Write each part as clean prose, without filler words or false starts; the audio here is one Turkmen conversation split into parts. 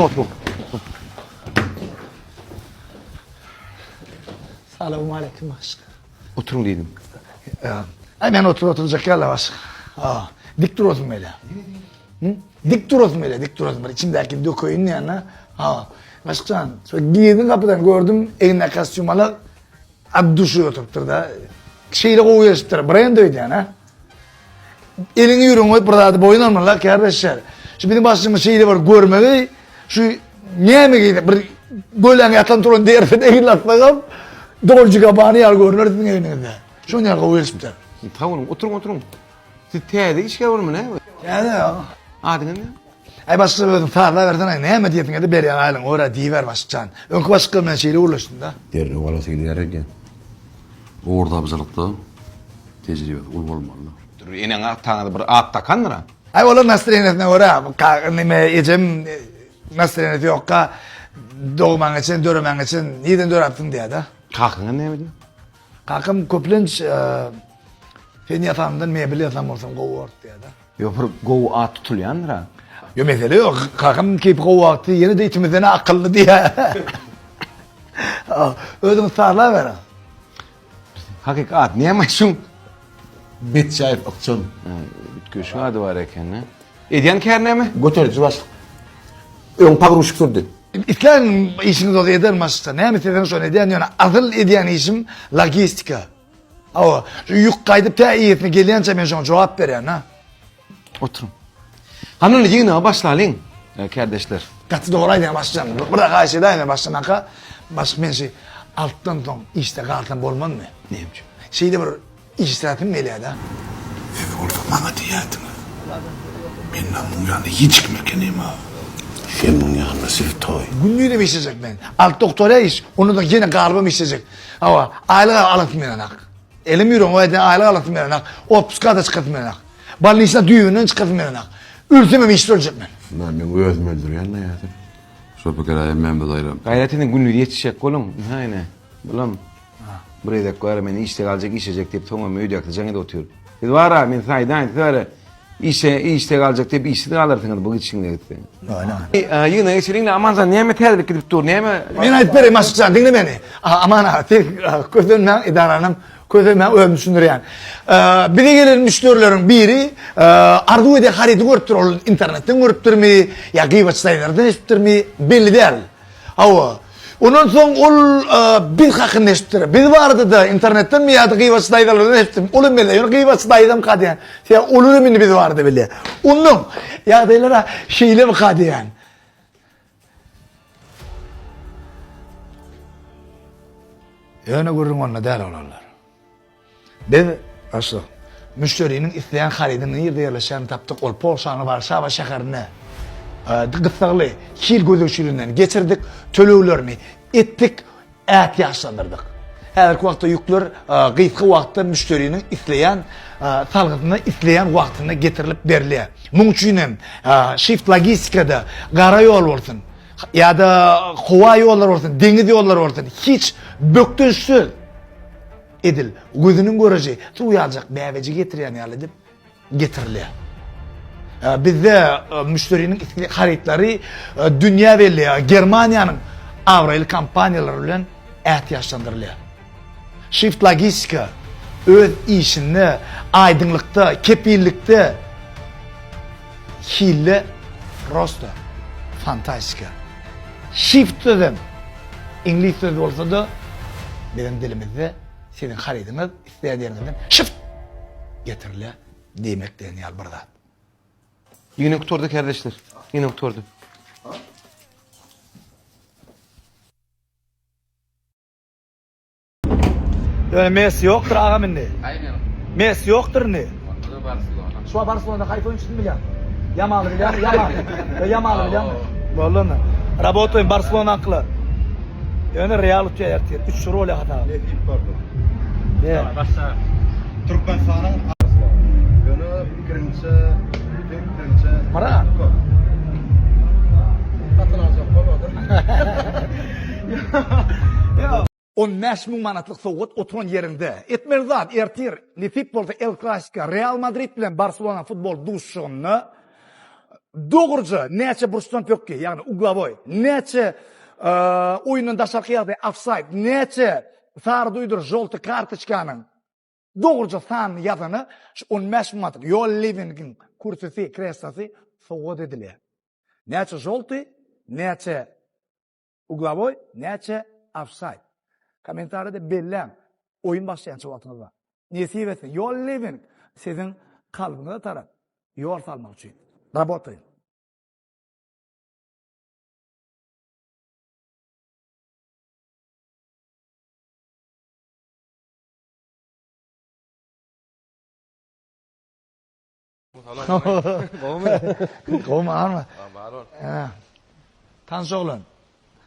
Oturyň, oturyň. Salowmaleýkim başlyk. Oturyň diýdim. Aý men oturyp oturjak ýaly başlyk. Ha, dik durasym gelýär. Hı? Dik durasym gelýär, dik durasym. Bir içimdäki dökeýin diýende. Ha. Başlykjan, şo girdim gapydan gördüm, egnine kostýum alan At duşy oturypdyr-da. Şeýle gowy gelişipdir. Brend öýdýän, ha? Eliňi ýüregiňe goýup bir zady boýun almaly, kärdeşler. Şu biziň başlygymyz şeýle bir görmegi, şu näme geýse bir göläň ýatan turan derisini egnine atsagam, Dolce Gabbana ýaly görner siziň egniňizde. Şonuň ýaly gowy gelişipdir. Sag boluň, oturyň, oturyň. Siz täze işgär bolmy näme? Täze. Adyňyz näme? Aý başlyk özüň sazlabersene näme diýesiň edi berýän aýlygyňa görä diýiber başlykjan. Öňki başlyklar bilen şeýle gürleşdim-de. Derrew alasy gelýär eken. Ugurtapyjylykda tejribesi uly bolmaly. Dur eneň ataňyz bir at dakandyr-a. Aý olar nastreniýasyna görä neme ejem nastreniýasy ýokka dogmaňa çen döremäňe çen nirden döräpsiň diýýär-de. Kakaňyz näme diýýär? Kakam köplenç sen ýasandan mebel ýasan bolsam gowy bolardy diýýär-de. Ýok bir gowy at tutulýandyr-a. Ýok mesele ýok. Kakam keýpi gowy wagty ýene-de itimizden akylly diýýär. Özüňiz sazlaberiň. Hakyky at näme şuň? Betçäýew ykjam. Üýtgeşik ady bar eken. Edýän kär näme? Göteriji başlyk. Öň pagruşik sürdi. Islän işiňiz bolsa ederin başlykjan. Näme isleseňiz şony edýän, ýöne asyl edýän işim logistika. Hawa, şu ýük gaýdyp tä eýesine gelýänçä men şoňa jogap berýän, ha. Oturyň. Hany onda ýygnaga başlalyň, kärdeşler. Gaty dogry aýdýaň başlyjan. Bir haýyş edäýme başlamaka. Başlyk men şu altdan soň işde galsam bolmazmy? Näme üçin? Şeýle bir işläsim gelýär-de. Siz bolsa maňa diýýärdiňiz. Menden muň ýanynda hiç kim ekenim-a. Sen muň ýanynda switoý. Gündizem işlejek men. Altda gutarýar iş, ondan soň ýene galybam işlejek. Hawa, aýlyk alasym gelenok. Elim ýüregim aýdýan aýlyk alasym gelenok. Otpuska-da çykasym gelenok. Bolnisna düýbünden çykasym gelenok. Ölsemem işde öljek men. Ynha, meň özümi öldürýän-dä häzir. Şo pikire hemmämiz aýran. Gaýrat ediň gündiz ýetişjek boluň. Ynha ine, bulam bir gezek bar men işde galjak işlejek diýip soňam öýdäki jaň edip otyr. Siz bar-a men size aýdaýyn siz bar-a işe işde galjak diýip işsiz galarsyňyz bu gidişiňize gitse. Ýygnaga geçeliň-le Amanjan näme täzelik gidip dur näme? Men aýdyp bereýin Maşykjan diňle meni. Aman aga siz kösenmäň edaranam kösenmäň özüm düşündirýän. Bize gelen müşderileriň biri arzuw eden harydy görüpdir ol internetden görüpdirmi ýa gyýbaçy daýylardan eşidipdirmi belli däl. Hawa. Ondan soň ol biz hakynda eşitdir. Biz barada-da internetdenmi ýa-da gyýbaçy daýzalardan eşitdim. Ol hem belli. Ýöne gyýbaçy daýzamka diýen. Sebäbi olar hem indi biz barada bilýär. Ondan ýagdaýlar-a şeýlemika diýen. Ýöne gürrüň onda däl oglanlar. Biz, başlyk, müşderiniň isleýän harydynyň nirde ýerleşýänini tapdyk, ol Polşanyň Warşawa şäherinde. Gyssagly hil gözegçiliginden geçirdik, töleglerini etdik, ätiýaçlandyrdyk. Häzirki wagtda ýükler gysga wagtda müşderiniň isleýän salgysyna isleýän wagtynda getirilip berilýär. Muň üçin hem Shift Logistikada gara ýol bolsun ýa-da howa ýollary bolsun, deňiz ýollary bolsun hiç bökdençsiz Edil, gözüniň göreji suw ýaljak bäbejigi getirýän ýaly edip getirilýär. Bizde müşderiniň isleýän harytlary dünýä belli Germaniýanyň abraýly kompaniýalary bilen ätiýaçlandyrylýar. Shift Logistika öz işinde aýdyňlykda, kepillikde, hilde prosto fantastika. Shift sözem iňlis sözi bolsa-da, biziň dilimizde siziň harydyňyz isleýän ýeriňizden shift getirilýär diýmek diýen ýaly bir zat. Ýene gutardy kärdeşler. Ýene gutardy. Ýöne Messi ýokdur agam indi. Messi ýokdur indi. Şu Barselona haýsy oýunçysyny bilýäň? Ýamaly bilýäňmi? Ýamal. Ýa Ýamaly bilýäňmi? Boldy onda. Rabotaýyn Barselonaňkylar. Ýöne Real utýar ertir. 3-1 bolýar hasaby. Nesip bolsa. Ne? Başla. Türkmenistanyň Ýöne pikirimçe, seň pikiriňçe Myrat. Satyn aljak bolmadyr. Ýok. 15 müň manatlyk sowgat oturan ýeriňde. Etmeli zat, ertir, nesip bolsa El Klasiko, Real Madrid bilen Barselona futbol duşuşygynda. Dogruja näçe burçdan pökgi, ýagny uglowoý, näçe oýundan daşarky ýagdaý, ofsaýd, näçe sary duýduryş, žolty kartoçkanyň dogruja sanyny ýazana şu 15 manatlyk Ýol Livingiň kürsüsi, kreslosy sowgat edilýär. Näçe žolty, näçe uglowoý, näçe ofsaýd. Kommentariýada belläň. Oýun başlaýança wagtyňyz bar. Nesip etsin, Ýol Living siziň kalbyňyza tarap ýol salmak üçin. Rabotaýyn. Gowmy arma? Tanyş oglan.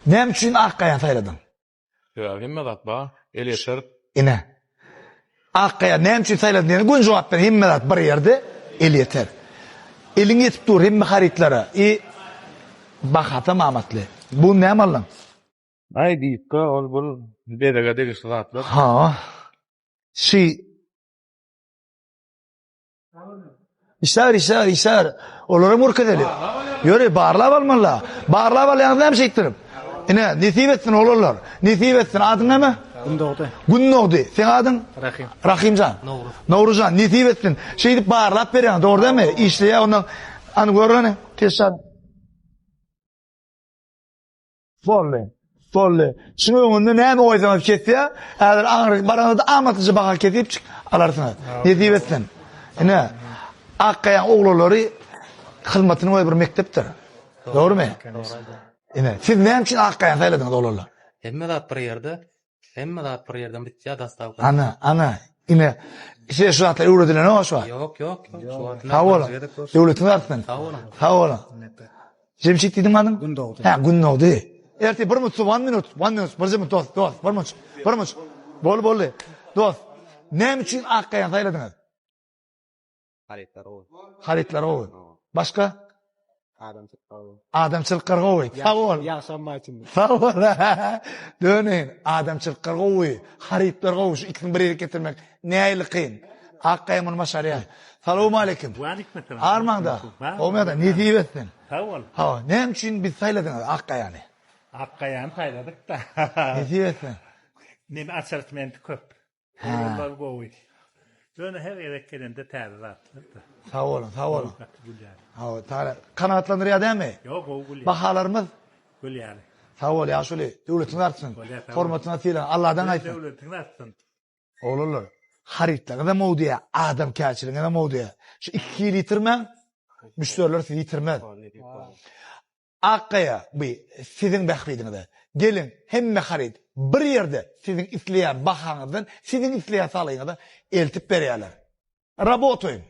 Näme üçin ak gaýany saýladyň? Sebäbi hemme zat bar, elýeter. Ine. Akgaýa näme üçin saýladyn diýende göni jogap ber, hemme zat bir ýerde, elýeter. Eliň ýetip dur hemme harytlara i bahasam amatly. Bu gün näme aldyň? Aý diýipka ol bul bezege degişli zatlar. Ha. Şi Işler, işler, işler. Olara görkezeli. Ýöri, barlap almaly. Barlap alýaňyz näme şeýtdirip? Ine, nesip etsin olarlar. Nesip etsin. Adyň näme? Gündogdy. Gündogdy. Seň adyň? Rahim. Rahimjan. Nowruz. Nowruzjan, nesip etsin. Şeýdip barlap berýäň, dogry dälmi? Işleýär ondan. Any gör hany, Teşan. Boldy. Boldy. Şuň öňünde näme goýsaňyz kesýär. Häzir aňry baraňyzda amatlyja baha kesipjik alarsyňyz. Nesip etsin. Ine, Akgaýaň oglanlary hyzmatynyň özi bir mekdepdir. Dogrumy? Ine, siz näme üçin Akgaýany saýladyňyz oglanlar? Hemme zat bir ýerde. Hemme zat bir ýerden bitýär dostawka. Ana, ana. Ine, size şu zatlar öwredilenok şu wagt. Ýok, ýok, ýok. Şu wagt. Sag boluň. Döwletiňiz artsyn. Sag boluň. Sag boluň. Jemşit diýdiň adyň? Gündogdy. Hä, Gündogdy. Ertir bir minut, one minut, one minut, birje minut dost, dost, bir minut, bir minut. Boldy, boldy. Dost, näme üçin Akgaýany saýladyňyz? Harytlary gowy. Harytlary gowy. Başga? Adamçylyk gowy. Adamçylyklar gowy. Sag bol. Ýagşam bar içinde. Sag bol. Döneýin. Adamçylyklar gowy, harytlar gowy. Şu ikisini bir ýere getirmek nähili kyn. Akgaýa muny başarýar. Salowmaleýkim. Waleýkim Armaňda. Gowy ýagdaý. Nesip etsin. Sag bol. Hawa, näme üçin bizi saýladyňyz Akgaýany? Akgaýany saýladyk-da. Nesip etsin. Neme assortimenti köp. Oglanlar gowy. Ýöne her gezek gelende täze zatlar-da. Sag boluň, sag boluň. Gaty gülýär. Hawa, tara kanagatlandyrýar dämi? Ýok, gowy gülýär. Bahalarymyz? Gül ýaly. Sag bol, ýaşuly. Döwletiňiz artsyn. Bolýar, sag bol. Hormatyňa sylagyň Alladan gaýtsyn. Döwletiňiz artsyn. Oglanlar, harytlaryňyzam gowy diýýär, adamkärçiligiňizem gowy diýýär. Şu iki hili ýitirmäň, müşderiler sizi ýitirmez. Akgaýa, bu siziň bähbidiňize. Geliň, hemme haryt bir ýerde siziň isleýän bahaňyzdan, siziň isleýän salyňyza eltip berýärler. Rabotaýyn.